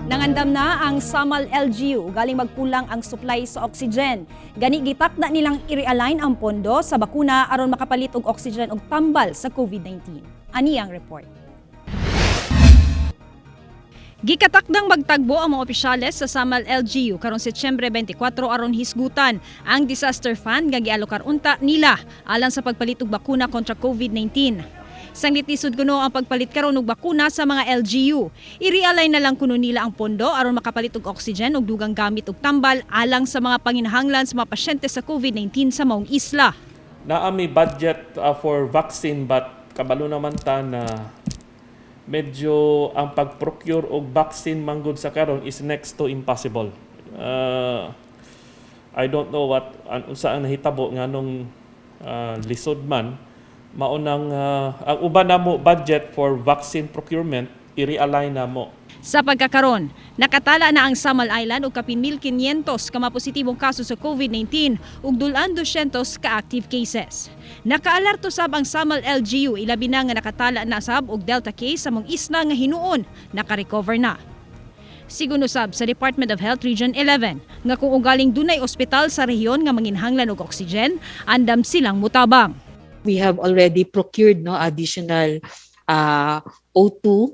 Nangandam na ang Samal LGU galing magkulang ang supply sa oxygen. Gani gitakda nilang i-realign ang pondo sa bakuna aron makapalit og oxygen og tambal sa COVID-19. Ani ang report. Gikatakdang magtagbo ang mga opisyales sa Samal LGU karong Setyembre 24 aron hisgutan ang disaster fund nga gialokar unta nila alang sa pagpalit og bakuna kontra COVID-19. Sanglit lisod kuno ang pagpalit karon og bakuna sa mga LGU. I-realign na lang kuno nila ang pondo aron makapalit og oxygen ug dugang gamit og tambal alang sa mga panginahanglan sa mga pasyente sa COVID-19 sa maong isla. Naa mi budget for vaccine, but kabalo naman ta na medyo ang pag-procure og vaccine manggod sa karon is next to impossible. I don't know what unsa ang nahitabo nganong lisod man. Mao nang ang uban namo budget for vaccine procurement, i-realign namo. Sa pagkakaron, nakatala na ang Samal Island og kapin 1,500 ka mga positibong kaso sa COVID-19 ug dul-an 200 ka active cases. Nakaalerto sab ang Samal LGU, ilabi na nga nakatala na sab og Delta case sa maong isla nga hinuon naka-recover na. Sigon usab sa Department of Health Region 11 nga kung ugaling dunay ospital sa rehiyon nga manginhanglan og oxygen, andam silang mutabang. We have already procured, no, additional O2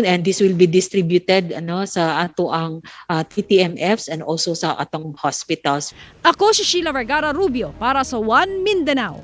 and this will be distributed, ano, sa ato ang TTMFs and also sa atong hospitals. Ako si Sheila Vergara Rubio para sa One Mindanao.